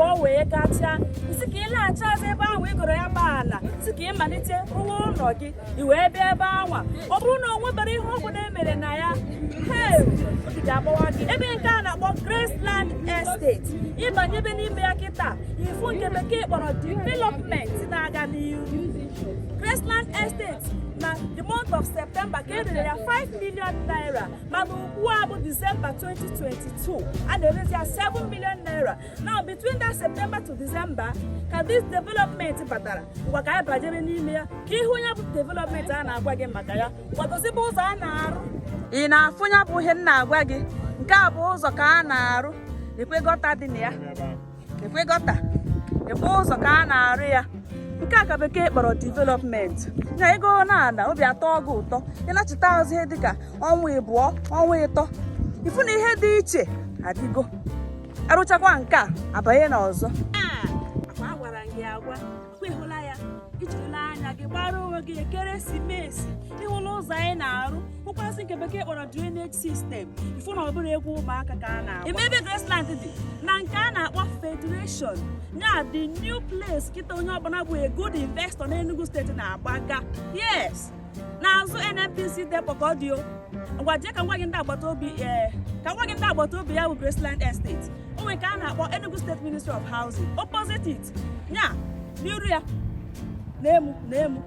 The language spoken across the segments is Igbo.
Ịbụọ wee gachaa, isi ka ị laghachi azụ ebe ahụ ị goro ya bụ ala, si ka ị malite rụwa ụlọ gị, i wee bịa ebe anwa, ọ bụrụ na o nwebere ihe ọ bụla e mere na ya, hei, obi ga-agbawa gị. Ebe nke a na-akpọ Graceland Estate, ịbanyebe n'ime ya kịta, ifu nke bekee kpọrọ development na-aga n'ihu. Graceland Estate, na the month of September ka e rere ya 5 million naira, mana ugbu a bụ December 2022, a na-erezi ya 7 million naira. Now, between that September to December ka this development batara. Ngwa, ka anyị banyere n'ime ya ka ihu ya bụ development a na-agwa gị maka ya. Kwadozibe ụzọ a na-arụ. Ị na-afụ ya bụ ihe m na-agwa gị. Nke a bụ ụzọ ka a na-arụ. Ekwe gutter dị na ya, ekwe gutter, ekwe ụzọ ka a na-arụ ya. Nke a ka bekee kpọrọ development. Na ego na-ada, obi atọ gị ụtọ. Ịnachite azụ ihe dịka ọnwa 2, ọnwa 3, ifu na ihe dị iche adịgo. Arụchakwa nke a, abanye na ọzọ. Akwa agwara m gị agwa, akwa ịhụla ya, ijirila anya gị gbara onwe gị ekeresimesi. Ịhụla ụzọ anyị na-arụ, hụkwasị nke bekee kpọrọ drainage system. Ifu na ọ bụrụ egwu ụmụaka ka a na-agba. Ime ebe Graceland dị na nke a na-akpọ Federation ya, the new place kịta onye ọbụla bụ a good investor n'Enugu Steeti na-agbaga. Yes, n'azụ NNPC depot ka ọ dị o. Ngwa, jee ka ngwa gị ndị agbata obi, ee, ka ngwa gị ndị agbata obi ya bụ Graceland Estate. O nwere nke a na-akpọ Enugu State Ministry of Housing opposite it, ya n'iru ya na-emu na-emu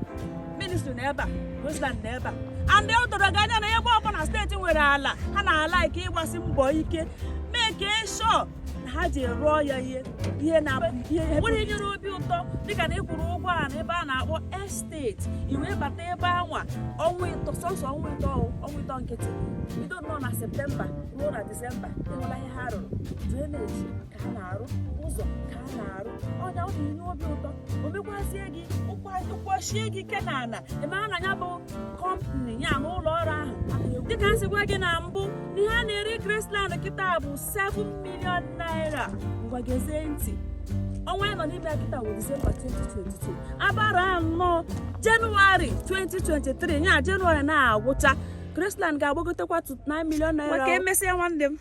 ministry na ebe a, Graceland na ebe a. And o doro gị anya na ebe ọbụla steeti nwere ala, ha na-ala ike ịgbasi mbọ ike mee ka sure na ha ji rụọ ya ihe ihe na ihe nwere nyere obi ụtọ, dịka na ịkwụrụ ụgwọ a na ebe a na-akpọ estate, i wee bata ebe anwa ọnwa 3, sọsọ ọnwa 3, ọnwa 3 nkịtị, bido nọ na September ruo na Disemba, ịhụla ihe ha rụrụ. Drainage ka ha na-arụ, ụzọ ka ha na-arụ. Ọnya ọ na-enye obi ụtọ, o mekwazie gị ụkwọchie gị ike na ala ịmara na ya bụ company ya na ụlọ ọrụ ahụ. Dịka m si gwa gị na mbụ, na ihe a na-ere Graceland kịta bụ 7 million naira. Ngwa, gezie ntị. Ọnwa anyị nọ n'ime ya kịta bụ Disemba 2022. Abara nnọọ Jenụwarị 2023 ya, Jenụwarị na-agwụcha, Graceland ga-agbagotekwa to 9 million naira. Maka emesịa, nwanne m.